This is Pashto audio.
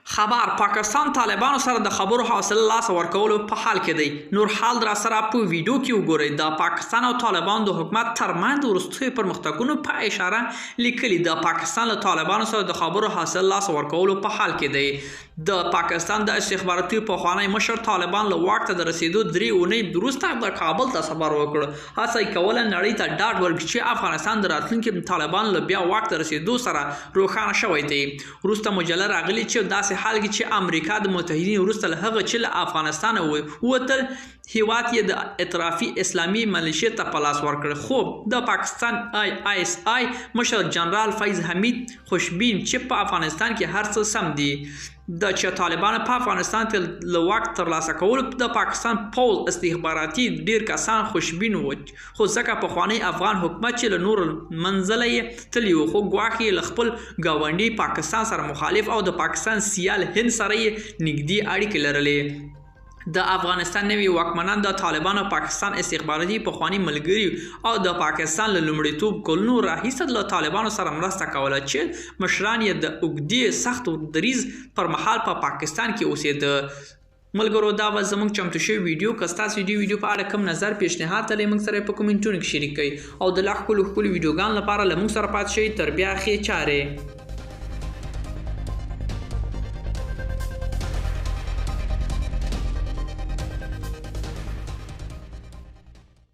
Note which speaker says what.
Speaker 1: خبر پاکستان طالبانو سره د خبرو حوصله لاسه ورکولو په حال کې دی. نور حال را سره په ویډیو کې وګورئ. د پاکستان او طالبانو د حکومت ترمنځ وروستیو پرمختګونو په اشاره لیکلي، د پاکستان له طالبانو سره د خبرو حوصله لاسه ورکولو په حال کې دی. د پاکستان د استخباراتي پخوانی مشر طالبان له واک ته د رسېدو 3 اونۍ وروسته د کابل ته سفر وکړ. هڅه یې کوله نړۍ ته ډاډ ورکړي چې افغانستان د راتلونکي طالبان له بیا واک ته رسېدو سره روښانه شوی دی. وروسته مجله راغلي چې داسې حال کې چې امریکا د متحدینو وروسته له هغه چې له افغانستانه ووتل، هیواد یې د اطرافي اسلامي ملیشې ته په لاس ورکړ. خو د پاکستان آی ایس آی مشر جنرال فیض حمید خوشبین چې په افغانستان کې هر څه سم دي، د چې طالبانو په افغانستان کې له واک ترلاسه کولو د پاکستان پوځ استخباراتي ډیر کسان خوشبین وو، خو ځکه پخوانی افغان حکومت چې له نورو منزله یې تللی وو، خو ګواښ یې له خپل ګاونډي پاکستان سره مخالف او د پاکستان سیال هند سره یې نږدې اړیکې لرلې. د افغانستان نوي واکمنان د طالبانو پاکستان استخباراتي پخواني ملګري او د پاکستان له لومړیتوب کلونو راهیسې له طالبانو سره مرسته کوله چې مشران یې د اوږدې سخت دریځ پر مهال په پاکستان کې اوسېده. ملګرو، دا به زموږ چمتو شوی ویډیو. که ستاسو دې ویډیو په اړه کوم نظر پیشنهاد لرئ، موږ سره په کومنټونو کې شریک کړئ او د لا ښکلو ښکلو ویډیوګانو لپاره له موږ سره پاتې شئ. تر بیا ښې چارې.